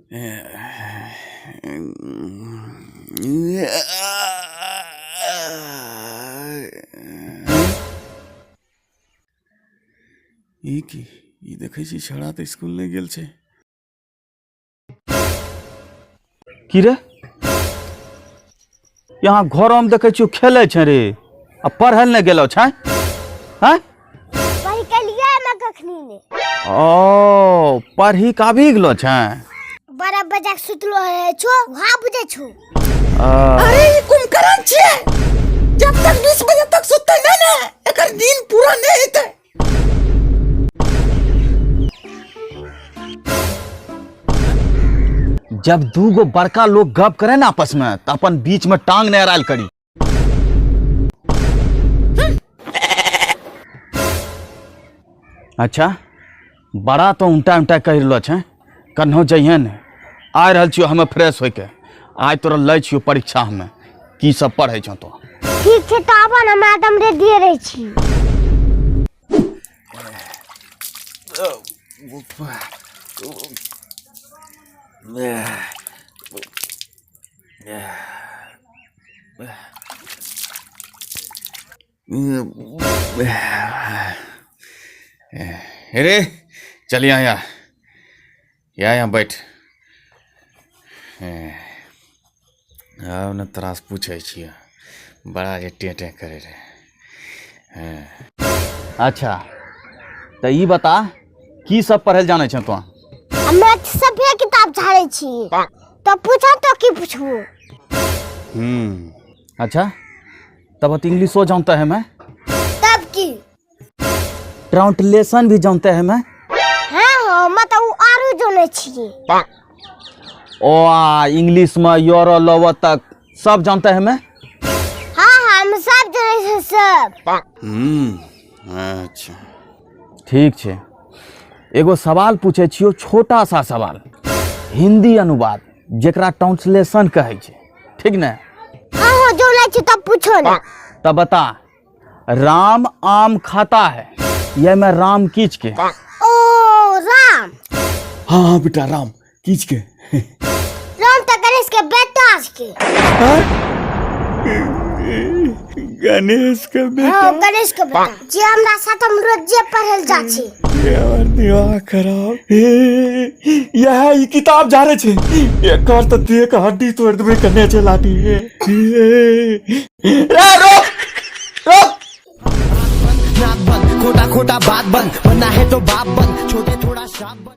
ई की ई देखै छी छौड़ा तऽ स्कूल नहि गेल छै की रे यहाँ घरमे देखै छियौ खेलै छै रे आ पढ़ै लए नहि गेलो छै हैं पढ़ि के लिए ना कखनी ने ओ पढ़ी के आबि गेलो छै 12 बजे के सुतलो रहे छो वहाँ बुझे छो अरे ई कुंभकर्ण छियै जब तक 20 बजे तक सुतते नहीं ने एकर दिन पूरा नहीं हेतै। जब दू गो बड़का लोग गप करे ना आपस में तो अपन बीच में टांग नहीं अड़ायल करी। अच्छा बड़ा तो उल्टा उल्टा कहि रहलो छै, कन्हो जइहे ने। आ रहल छियो हमे फ्रेश होइके, आइ तोरा लै छियो परीक्षा हमे की सब पढ़ै छौ तो। ठीक छै तऽ आबऽ ने, हमरा एकदम रेडिये रहै छी। अरे चल यहाँ यहाँ यहाँ यहाँ बैठ। आब ने तोरासँ पूछै छियौ, बड़ा जे टें टें करै रहै। अच्छा तऽ ई बता की सब पढ़ै लए जानै छौ तों? हमे तऽ सभे किताब झाड़ै छी, तऽ पूछो तो की पूछबो। अच्छा तब तो इंग्लिशो जानता है मैं? तब की ट्रांसलेशन भी जानते हैं मैं? हाँ हाँ, मैं तो आरो जानै छी। ओ आ इंग्लिश में योरो लोवो तक सब जानते हैं मैं? हाँ हाँ, हम सब जानै छी सब। अच्छा ठीक छै, एगो सवाल पूछै छियौ, छोटा सा सवाल, हिंदी अनुवाद जेकरा ट्रांसलेशन कहै छै, ठीक ने? हाँ हाँ, जानै छी तब पूछो ने। तब बता, राम आम खाता है, यह में राम कीच के? ओ राम। हाँ हाँ बेटा, राम कीच के। राम तो गणेश के बेटा के। गणेश के बेटा? हाँ, गणेश के बेटा जे हमरा साथ हम रोजे पढ़ल जा छी। यार दिमाग खराब। हे यह ई किताब जा रहे छे, एकर तो देख हड्डी तोड़ देबे कने छे लाठी। हे रे रोक रोक, नाक बंद, खोटा खोटा बात बंद, बनना है तो बाप बन, छोटे थोड़ा शाप बन।